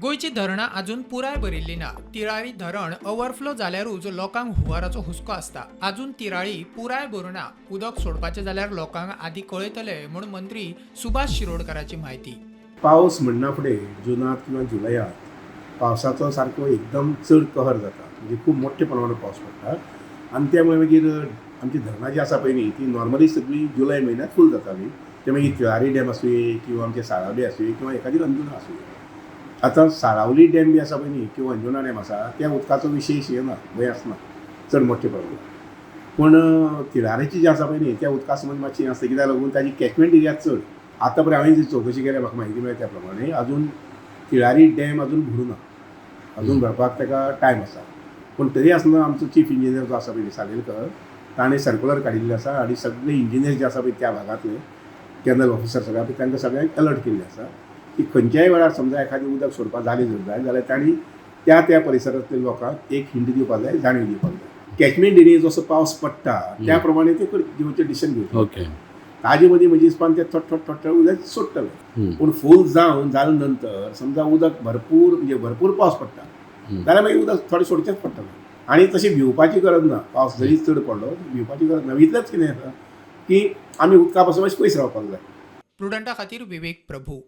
गोंयची धरणां अजून पुराय भरिल्ली ना. तिळारी धरण ओवरफ्लो जाल्यारूच लोकांक हुंवाराचो हुस्को आसता. अजून तिराळी पुराय भरुना. उदक सोडपाचें जाल्यार लोकांक आदीं कळयतले म्हूण मंत्री सुभाष शिरोडकाराची म्हायती. पावस म्हणना फुडें जुनांत किंवा जुलयांत पावसाचो सारको एकदम चड कहर जाता, म्हणजे खूब मोठ्या प्रमाणात पावस पडटा आनी त्यामुळे मागीर आमची धरणां जी आसा पळय न्ही, ती नॉर्मली सगळीं जुलय म्हयन्यांत फूल जाताली. ते मागीर तिळारी डॅम आसुये किंवा आमचे साळावली आसुये किंवा एखादी अंजुणा आसुये. आतां साळावली डॅम बी आसा पळय न्ही किंवा अंजुणा डॅम आसा, त्या उदकाचो विशेश हें ना, भंय आसना चड मोठ्या प्रमाणात. पूण तिळारीची जी आसा पळय न्ही, त्या उदका संबंद मातशी आसता, कित्याक लागून ताजी कॅचमेंट एरिया चड. आतां पर्यंत हांवें जी चवकशी केल्या, म्हाका म्हायती मेळ्ळ्या त्या प्रमाणे अजून तिळारी डॅम अजून भरूं ना, अजून भरपाक ताका टायम आसा. पूण तरी आसतना आमचो चीफ इंजिनियर जो आसा पळय सालेलकर, ताणें सर्कुलर काडिल्लें आसा आनी सगळे इंजिनियर जे आसा पळय त्या भागांतले कॅनल ऑफिसर सगळे पळय तांकां सगळ्यांक अलर्ट केल्लें आसा की खंयच्याय वेळार समजा एखादें उदक सोडपाक जालें जर जाय जाल्यार तांणी त्या त्या परिसरांतल्या लोकांक एक हिंट दिवपाक जाय, जाणीव दिवपाक जाय. कॅचमेंट एरिया जसो पावस पडटा त्या प्रमाणे ते घेवचे डिसिजन घेवचें. ताजे मदीं म्हजे हिसपान ते थोडे थोडे थोडे उदक सोडटले. पूण फूल जावन जाले नंतर समजा उदक भरपूर, म्हणजे भरपूर पावस पडटा जाल्यार मागीर उदक थोडें सोडचेंच पडटलें. आनी तशें भिवपाची गरज ना, पावस जरी चड पडलो भिवपाची गरज ना. इतलेंच कितें आसा की आमी उदका पासून मातशें पयस रावपाक जाय. प्रुडंटा खातीर विवेक प्रभू.